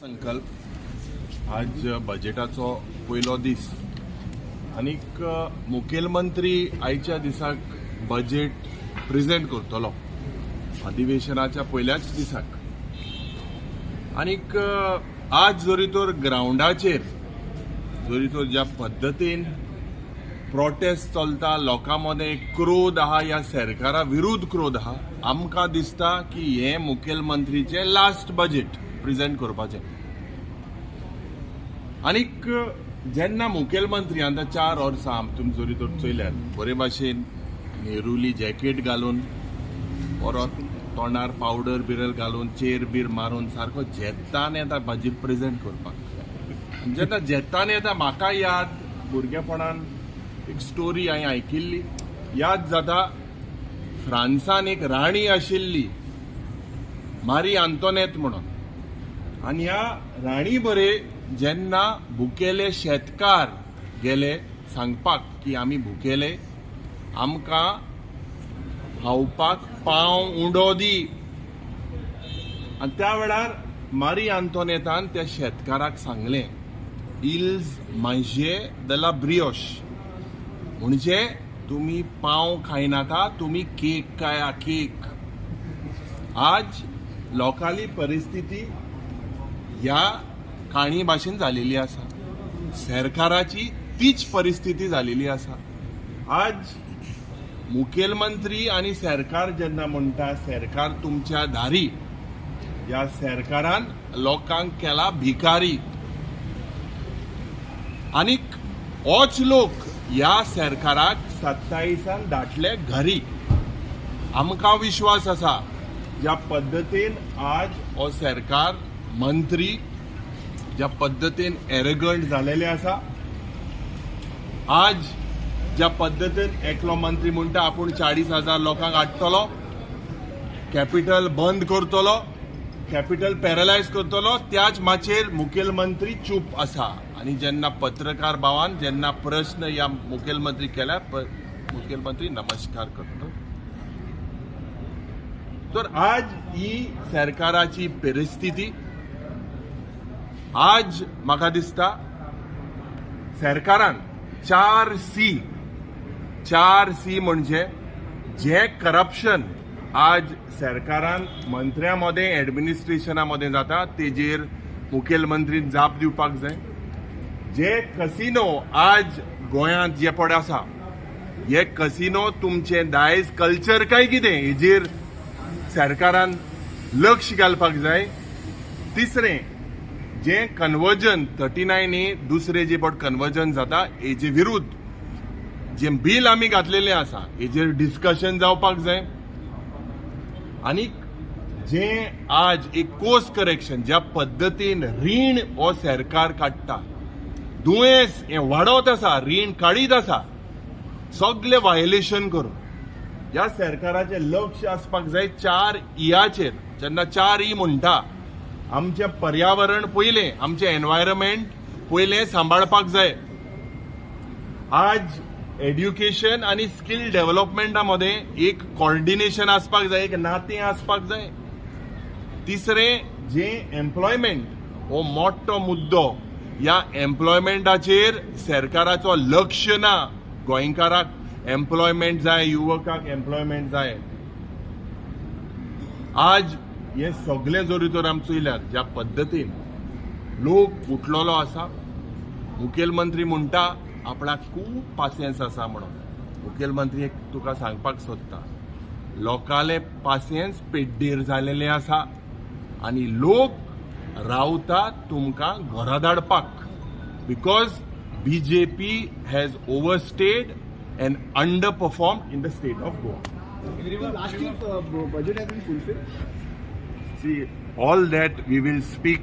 संकल्प आज बजेटाचो पयलो दीस आनीक मुखेलमंत्री आयच्या दिसाक बजेट प्रेजेंट करतलो अधिवेशनाच्या पयल्याच दिसाक. आनीक आज जरी तर ग्रावंडाचेर जरी तर ज्या पद्दतीन प्रोटेस्ट चलता, लोकां मदें एक क्रोध आहा, ह्या सरकारा विरुद्ध क्रोध आहा, आमकां दिसता की हें मुखेलमंत्रीचें लास्ट बजेट प्रेजेंट करपाचें. आनीक जेन्ना मुखेलमंत्री आतां 4 वर्सां तुमी जरी तर चोयल्यार बरे भाशेन नेरुली जॅकेट घालून, परत तोंडार पावडर बिरल घालून, चेर बीर मारून सारको झेतान येता बजेट प्रेजेंट करपाक. जेन्ना झेतान येता, म्हाका याद भुरगेपणान एक स्टोरी हांवें आयकिल्ली, याद जाता फ्रांसान एक राणी आशिल्ली मारी आंतोनेत म्हणून. आनी ह्या राणी बरे जेन्ना भुकेले शेतकार गेले सांगपाक की आमी भुकेले, आमकां खावपाक पाव उंडो दी, आनी त्या वेळार मारी आंतोनेतान त्या शेतकाराक सांगलें, इल्स मांजे the ला ब्रियोश, म्हणजे तुमी पाव खायनाका, तुमी केक खाया, केक. आज लोकांली परिस्थिती ह्या काणी भाशेन जालेली आसा, सरकाराची तीच परिस्थिती जालेली आसा. आज मुखेलमंत्री आनी सरकार जेन्ना म्हणटा सरकार तुमच्या दारी, ह्या सरकारान लोकांक केला भिकारी. आनीक होच लोक ह्या सरकाराक 27 धाडले घरी. आमकां विश्वास आसा ज्या पद्दतीन आज हो सरकार मंत्री ज्या पद्दतीन एरगंट जालेले आसा, आज ज्या पद्दतीन एकलो मंत्री म्हणटा आपूण 40,000 लोकांक हाडटलो, कॅपिटल बंद करतलो, कॅपिटल पॅरलायज करतलो, त्याच माचयेर मुखेलमंत्री चूप आसा. आनी जेन्ना पत्रकार भावान जेन्ना प्रश्न ह्या मुखेलमंत्री केल्या, मुखेलमंत्री नमस्कार करता. तर आज ही सरकाराची परिस्थिती आज म्हाका दिसता सरकारान 4 सी म्हणजे जे करप्शन आज सरकारान मंत्र्यां मदें एडमिनिस्ट्रेशना मदें जाता तेजेर मुखेलमंत्रीन जाप दिवपाक जाय. जे कसिनो आज गोंयांत जे पड आसा, हे कसिनो तुमचें दायज कल्चर काय कितें हेजेर सरकारान लक्ष घालपाक जाय. तिसरें, जे कन्वर्जन 39A दुसरे जे पट कन्वर्जन जाता हेजे विरुद्ध जे बील आमी घातलेलें आसा हेजेर डिस्कशन जावपाक जाय. आनी जे आज एक कोर्स करेक्शन ज्या पद्दतीन रीण हो सरकार काडटा, दुयेंस हें वाडत आसा, रीण काडीत आसा, सगळे व्हायलेशन करून ह्या सरकाराचें लक्ष आसपाक जाय 4 Eचेर. जेन्ना 4 E म्हणटा, आमचें पर्यावरण पयलें, आमचें एनवायरमेंट पयलें सांबाळपाक जाय. आज एड्युकेशन आनी स्कील डेव्हलपमेंटा मदें एक कॉर्डिनेशन आसपाक जाय, एक नातें आसपाक जाय. तिसरें, जें एम्प्लॉयमेंट हो मोठो मुद्दो, ह्या एम्प्लॉयमेंटाचेर सरकाराचो लक्ष ना. गोंयकाराक एम्प्लॉयमेंट जाय, युवकाक एम्प्लॉयमेंट जाय. आज हे सगळे जरी तर आमी चोयल्यार ज्या पद्दतीन लोक उठलेलो आसा, मुखेलमंत्री म्हणटा आपणाक खूब पासियेंस आसा म्हणून. मुखेलमंत्री एक तुका सांगपाक सोदता, लोकांले पासियेंस पेड्डेर जालेले आसा आनी लोक रावता तुमकां घरा धाडपाक, because BJP has overstayed and under perform in the state of Goa. Last year budget has been fulfilled. See, all that we will speak,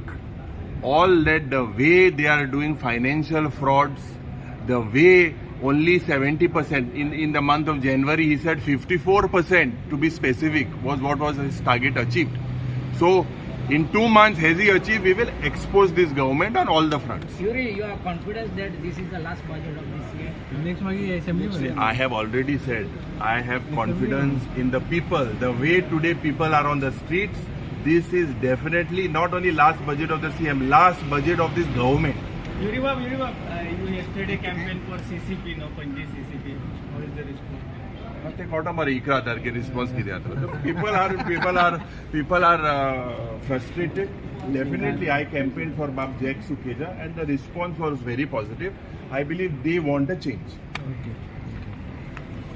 all that the way they are doing financial frauds, the way only 70% in the month of January, he said 54% to be specific was what was his target achieved. So in 2 months, has he achieved? We will expose this government on all the fronts. Yuri, you are confident that this is the last budget of this year? Next month, assembly. See, I have already said, I have confidence in the people. The way today people are on the streets, This is definitely not only last budget of the CM, last budget of this government. Yuribab, Yuribab, you yesterday campaign for CCP, no, Panji CCP. How is the response? ते कळटा मरे 11 तारखेर response कितें जातलो. People are frustrated. Definitely I campaign for Babu Jack Sukhija and the response was very positive. I believe they want a change. Okay.